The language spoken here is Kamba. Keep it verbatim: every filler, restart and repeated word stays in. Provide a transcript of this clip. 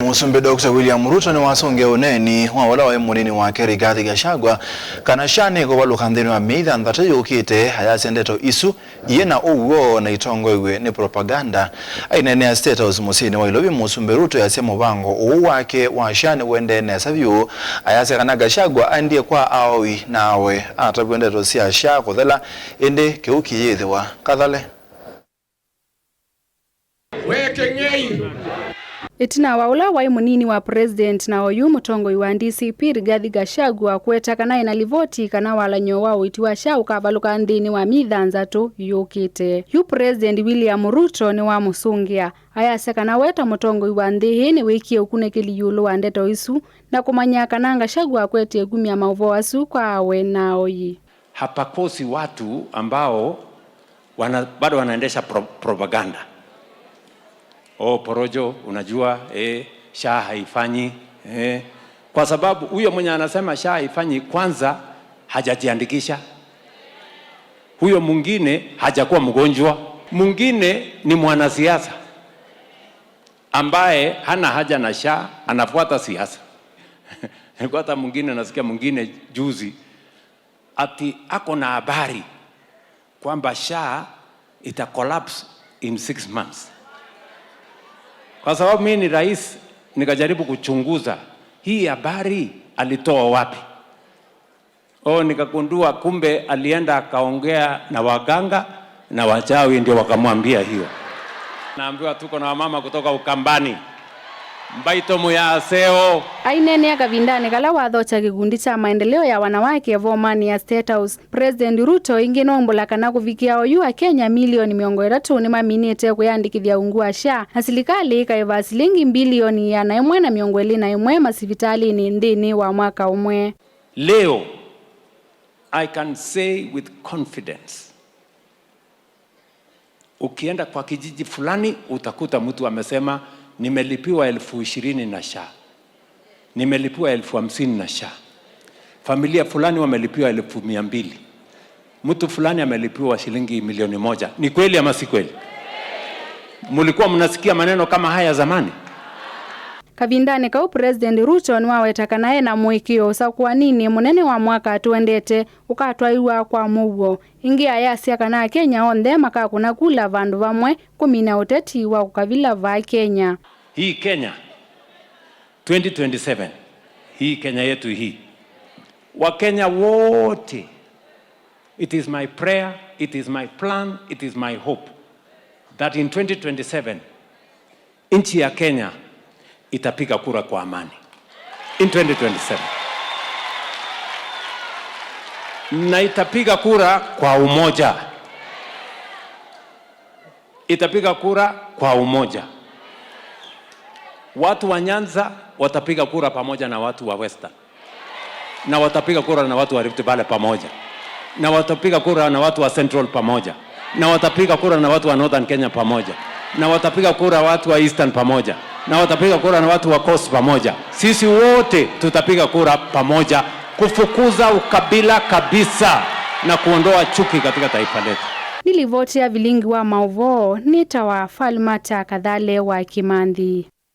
Mũsumbĩ Doctor William Ruto nĩwasũngĩa ũneeni wa ũla waĩ mũnini wake Rigathi Gachagua kana SHA nĩkũvalũka nthĩnĩ wa myei thanthatũ yũkĩte, ayasya ndeto isu iyĩ na ũw'o na itongoew'e nĩ propaganda. Aineenea State House mũsyĩnĩ wa Nairobi, Mũsumbĩ Ruto easya mũvango ũũ wake wa SHA nĩũendee nesa vyũ. Ayasya kana Gachagua aendie kwa aoi na awe atavw'a ndeto sya SHA kũthela, ĩndĩ kĩu kĩyĩthĩwa kathale. Wekeng'ei. Ĩtina wa ũla waĩ mũnini wa President na oyu mũtongoi wa D C P Rigathi Gachagua kũweta kana ena livoti kana walany'o wa ũiiti wa SHA ũkavalũka nthĩnĩ wa myei thanthatũ yũkĩte, yu President William Ruto nĩwamũsũngĩa. Ayasya kana we ta mũtongoi wa nthĩ ĩĩ nĩwĩkie ũkunĩkĩli ĩũlũ wa ndeto isu na kũmanya kana Gachagua akwetie kumya maũvoo asu kwa awe na aoi. Hapakosi watu ambao wana-, bado wanaendesha pro-, propaganda. Oh, porojo, unajua, eh, SHA haifanyi, eh. Kwa sababu huyo mwenye anasema SHA haifanyi, kwanza hajajiandikisha. Huyo mwingine hajakuwa mgonjwa. Mwingine ni mwanasiasa ambaye hana haja na SHA, anafuata siasa. Nilikuwa hata mwingine, nasikia mwingine juzi, ati ako na habari kwamba SHA ita collapse in six months. Kwa sababu mimi ni rais, nikajaribu kuchunguza hii habari alitoa wapi. Oh, nikagundua kumbe alienda akaongea na waganga na wachawi ndio wakamwambia hiyo. Naambiwa tuko na wamama kutoka Ukambani. Mbaito muyaseo. Aineenea kavindanĩ kala wathokya kĩkundi kya maendeleo ya wanawake vomanĩ ya State House, President Ruto ĩngĩ noombũla kana kũvikĩa oyu Akenya milioni mĩongo ĩtatũ nĩmaminĩte kwĩyandĩkĩthya ungu wa SHA, na silikalĩ ĩkaĩva silingi mbilioni ĩana ĩmwe na mĩongo ĩlĩ na ĩmwe masivitalĩnĩ nthĩnĩ wa mwaka ũmwe. Leo, I can say with confidence, ukienda kwa kijiji fulani, utakuta mtu amesema, "Nimelipiwa elfu ishirini na SHA. Nimelipiwa elfu hamsini na SHA. Familia fulani wamelipiwa elfu mia mbili. Mtu fulani amelipiwa shilingi milioni moja." Ni kweli ama si kweli? Mulikuwa mnasikia maneno kama haya zamani? Kavindanĩ kau, President Ruto nĩwaweta kana ena mũĩkĩĩo ũsakũaninĩ mũnene wa mwaka tũendete ũkatwaĩwa kwa mũuo. Ĩngĩ ayasya kana Akenya onthe makakũna kula vandũ vamwe kũmina ũteti wa kũkavila vaa Kenya. Hii Kenya twenty twenty-seven, hii Kenya yetu hii, Wakenya wote, it is my prayer, it is my plan, it is my hope that in twenty twenty-seven, nchi ya Kenya itapiga kura kwa amani in twenty twenty-seven. Na itapiga kura kwa umoja. Itapiga kura kwa umoja. Watu wa Nyanza watapiga kura pamoja na watu wa Western. Na watapiga kura na watu wa Rift Valley pamoja. Na watapiga kura na watu wa Central pamoja. Na watapiga kura na watu wa Northern Kenya pamoja. Na watapiga kura watu wa Eastern pamoja. Na watapiga kura na watu wa Coast pamoja. Sisi wote tutapiga kura pamoja kufukuza ukabila kabisa na kuondoa chuki katika taifa letu. Nĩ livoti ya vilingi wa maũvoo, nĩtawa Falmata Kathale wa Kimanthi.